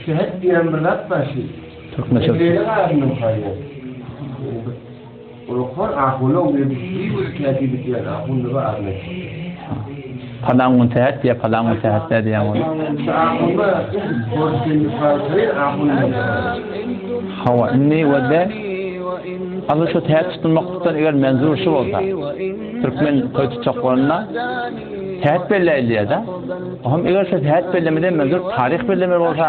Sähet diýen bir zat bar şu. Türkmençe. Beýle garyndan saýýar. Okar ahuna bir bir kätip diýen ahun da bar adyny. Palan gün sähet diýe, palan gün sähet diýe diýen ol. Şu ahunda Hawa, indi wede asyl şu sähet tutulmaklykdan eger menzur şu bolsa, türkmen toý tutjaklarynda sähet belläýilýär-de. Ohm eger şu sähet bellemeden menzur taryh bellemeli bolsa,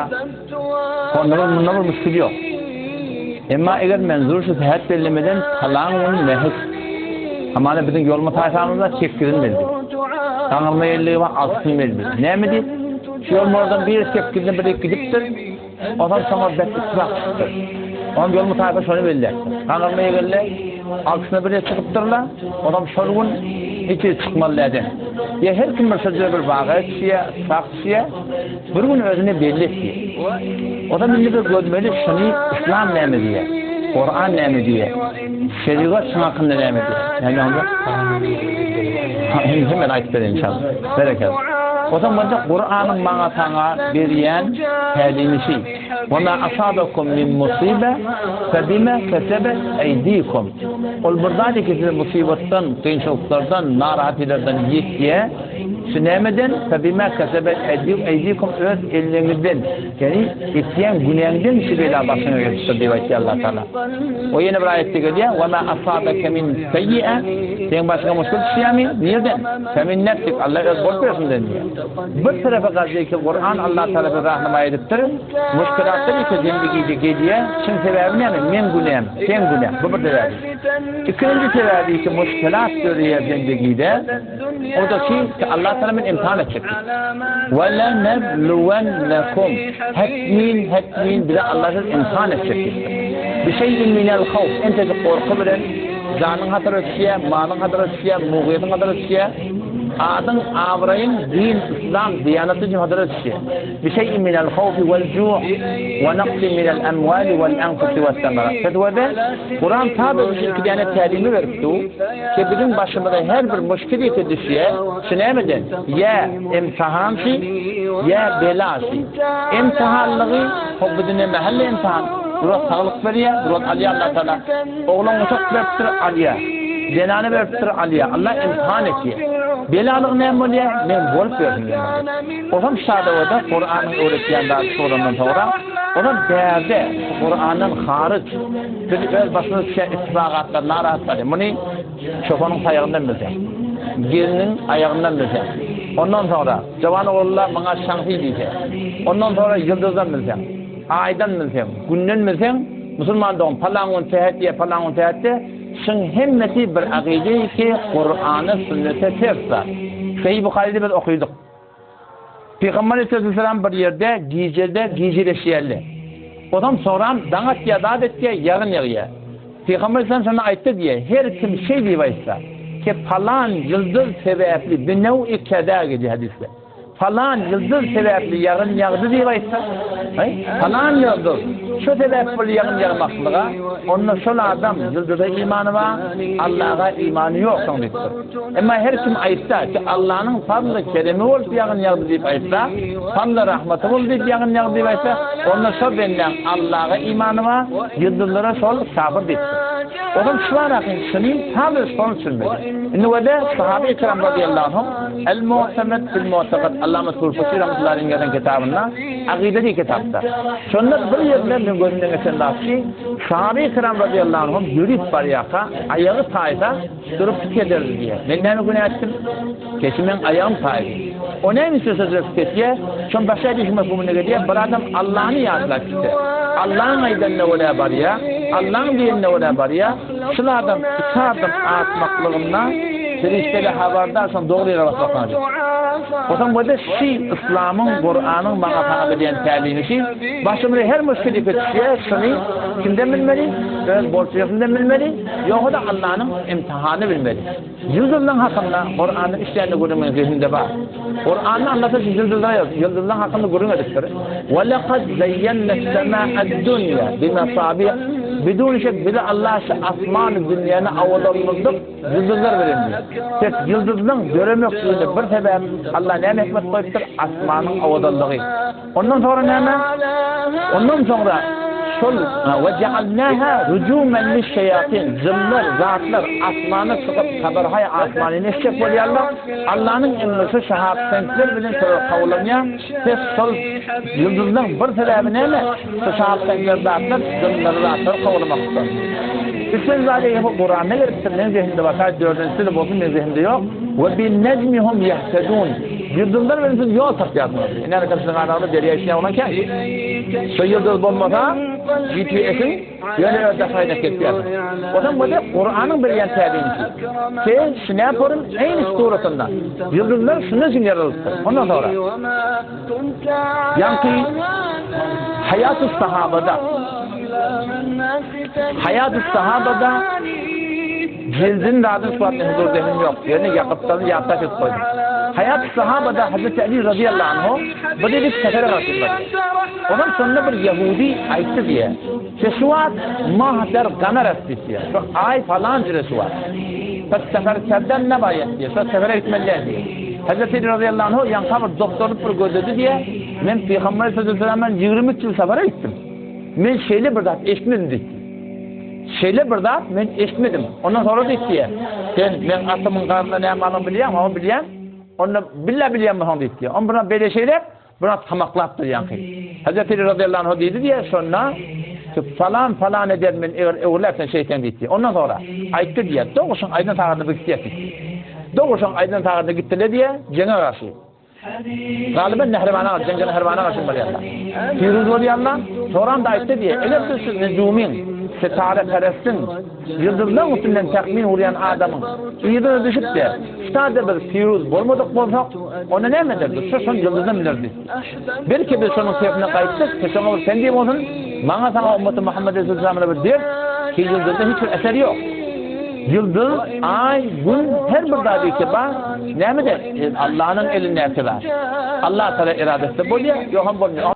Onda bir munda bir müşkil ýok. Emma eger menzur şu sähet bellemeden palan gün mehek. Hamana biziň ýolma taýfamyzda sekizini belli. Gaňyrma elligi bar, altysyny belli. Näme diýip? Şu ýolmalardan biri sekizine biri gidipdir. Ondan soňra bek ittifak çykypdyr. Ondan ýolma taýfa şony belläpdir. Gaňyrma ýegelle altysyna biri çykypdyrlar. Ondan şol gün hiç çykmaly däl. Ýa her kim bir şol bir baga düşýär, ittifak düşýär. Bir gün özüni belli etdi. Ozal indi bir görmeli şuny Islam näme diýýär? Kuran näme diýýär? Şerigat şuň hakynda näme diýýär? Näme onda? Hemen aýdyp bereýin inşallah. Berekella. Ozal bunda Kuranyň maňa saňa berýän tälimi şi. Wa ma asabakum min musibe fe bima kesebet eydikum. Ol bir zat ki size musibatdan, kynçylyklardan, narahatlylardan ýetýär. Şu nämeden? Febima kesebet eýdikum öz elleriňizden, ýagny etýän günäňden şu bela başyňa gelipdir diýip aýtýar Allah Taala. O ýene bir aýatda gelýär, Wa ma asabeke min seýýe, seň başyňa muşkul düşýärmi? Nirden? Femin nefsik, Allah öz bolup bersinden diýýär. Bir tarapy gazyýa ki Kuran Allah Taala bize rahnamaý edipdir. Muşkilatlar ýeke zendigide gelýär. Şuň sebäbi näme? Meň günäm, seň günäň. Bu bir sebäbi. Ikinji sebäbi ki muşkilat döreýär zendigide. O da ki, ki Allah Teala men imtihan etjek. Ve lenebluwennekum. Hetmin, hetmin bize Allah siz imtihan etjek. Bir şeyin minel havf. Entecik korku bilen janyň hatara düşýär, malyň hatara düşýär, mugyýetiň hatara düşýär. Adyň, abraýyň, din, islam, diýanat üçin hatara düşýär. Bir şeyin minel havfi vel ju' ve naqsin minel emwali vel enfusi ve semarat. Fetwede Kuran sadece şu iki däne tälimi berip dur. Ki biziň başymyza her bir muşkil ýeke düşýä, şu nämeden? Ýa imtihan şi, ýa bela şi. Imtihanlygy, hop bu dünýe mähelle imtihan. Bir wagt saglyk berýä, bir wagt alýa Allah Taala. Oglan guşak beripdir, alýa. Zenany beripdir, alýa. Allah imtihan etýä. Belalygy näme bolýa? Men bolup ýörsün diýen bolýa. Olam şadawada Kuranyň öwretýän zady şu bolandan soňra, olam bärde Kurandan haryç Biz öz başymyza düşýän ittifagatlar, narahatlary, muny çopanyň taýagyndan bilseň, gelniň aýagyndan bilseň, ondan soňra jawan oglanlar maňa şaňsy diýse, ondan soňra ýyldyzdan bilseň, aýdan bilseň, günden bilseň, musulman dogan palan gün sähet diýýär, palan gün sähet diýýär, şuň hemmesi bir akyda ki, Kurana, sünnete ters zat. Sahyh Buharyda biz okydyk. Pygamber aleyhisselam bir ýerde gijede gijeleşýärler. Onam soram daň atýar, zat etýär, ýagyn ýagýar. Pygamber aleyhisselam şonda aýtdy diýýär, her kim şeý diýip aýtsa, ki palan ýyldyz sebäpli binew-i keza gelýär hadysda. Palan ýyldyz sebäpli ýagyn ýagdy diýip aýtsa, aý, palan ýyldyz şu sebäp boldy ýagyn ýagmaklyga, onda şol adam ýyldyza imany bar, Allaha imany ýok şoň diýipdir. Emma her kim aýtsa, ki Allanyň fazly keremi bolup ýagyn ýagdy diýip aýtsa, fazly rahmaty boldy diýip ýagyn ýagdy diýip aýtsa, onda şo bendäň Allaga imany bar, ýyldyzlara şol kafir diýipdir. Ozal şu bar ahyn, şuny fazly şony düşünmeli. Indi wede sahabe ikram radyýallahu anhum El Mu'temed fil Mu'tekad Allama Turfusy rahmetullahi aleyhiň ýazan kitabynda Akyda diýen kitapda. Şonda bir ýerde men gözümden geçen zat şi, sahabe ikram radyýallahu anhum ýörüp barýarka aýagy taýsa, Durup pikir ederdi diýýär. Men näme günä etdim? Keçi meň aýagym taýdy. O näme üçin şo jürek kesýär? Şoň başga edişi mefhumyna gelýär, bir adam Allany ýatlap gitse, Allaň aýdanyna görä barýar, Allaň diýenine görä barýar, şul adam iki adym atmaklygynda perişdeler habardar şoň dogry ýere basmaklygyna diýip. Otam bolsa şi yslamyň, Kuranyň maňa saňa berýän tälimi şi, başymyza her muşkil ýeke düşýär, şuny kimden bilmeli? Öz bolçuýasyndan bilmeli. Ýogsa-da Allanyň imtihanyny bilmeli. Ýyldyzlaryň hakynda Kuranda üç däne gürrüň meniň zehnimde bar. Kuranda Alla şu ýyldyzlara ýaz, ýyldyzlaryň hakynda gürrüň edipdir. Ve lekad zeýýenness-semâ'ed-dunýa bimesabi'h Bidun şek bizi Allah şu asmany dünýäni awadanlandyryp ýyldyzlar bilen diýip. Ses ýyldyzlaryň döremekligine bir sebäp Allah näme hikmet goýupdyr? Asmanyň awadanlygy. Ondan soňra näme? Ondan soňra şol we ja'alnaha rujuman liş-şeýatin jynlar, zatlar asmana çykyp habarhaý asmanyny eşitjek bolýarlar. Allanyň emri şu şahap seňkler bilen şolar kowlanýar. Ses şol ýyldyzlaryň bir sebäbi näme? Şu şahap seňkler zatlar jynlary zatlary kowlamakdyr. Üçünji zat eýe bu Kuranda gelipdir, meň zehnimde bar, şaýat dördünjisi-de bolsun meň zehnimde ýok. We bin-nejmi hum ýehtedun. Ýyldyzlar bilen siz ýol tapýarsyňyz. Ine arkasynda garagda derýa içýän bolan kän. Şo ýyldyz bolmasa GPS-iň ýöne öz daşaýyna kesýärsiň. Onsoň bu-da Kuranyň berýän tälimisi. Sen şinäporun eýni suratynda. Ýyldyzlar şundan üçin ýaradylypdyr. Ondan soňra ýaňky Haýatus sahabada Haýatus sahabada Jildin zadyny şu wagt huzur zehnim ýok. Ýöne ýakypdaryny ýatda çekip goýdum. Haýatus sahabada Hazreti Ali razyýallahu anhu bir gezek sefere garşy barýar. Onam şonda bir ýahudi aýtdy diýýär. Ki şu wagt mah der gamer est diýýär. Şu aý falan jüre şu wagt. Pes sefer kerden ne baýet diýýär. Şu sefere gitmeli däl diýýär. Hazreti Ali razyýallahu anhu ýaňka bir doktorlyk bir gözledi diýýär. Men Pygamber sallallahu aleyhi ve sellem 23 ýyl sefere gitdim. Men şeýle bir zat eşitmedim diýdi. Şeýle bir zat men eşitmedim. Ondan soňra diýdi, Sen meň atymyň garnynda näme barlygyny bilýäňmi? Hawa, bilýän. Onda billä bilýän bolsaň diýdi. On buna beýle şeýle, buna tamaklapdyr ýaňky. Hazreti Ali razyýallahu anhu diýdi diýe, şonda falan falan eder men eger öwrüläp sen şeýtseň diýdi. Ondan soňra aýtdy diýe, doguşyň aýdan sagadyna biz gitýäs diýdi. Doguşyň aýdan sagadyna gitdiler diýe, jeňe garşy. Galyban Nähribana garşy, jeňde Nähribana garşy bolýarlar. Piruz bolýarlar. Soran-da aýtdy diýe, eger biz şu nejumyň, sitare-perestiň, ýyldyzlaryň üstünden tähmin urýan adamyň yzyna düşüp-de, ştada biz piruz bolmadyk bolsak, onda näme ederdik? Şu şol ýyldyzam bilerdi. Belki biz şonuň tersine gaýtdyk, şoňa bir sen diýip bolsun, maňa saňa ummaty Muhammed aleyhisselamyna bir dert, ki ýyldyzda hiç bir eser ýok. Ýyldyz, aý, gün her bir zady ki bar, näme-de Allanyň elindäki zat. Allah Taala eradasy bolýar, ýok hem bolmaýar.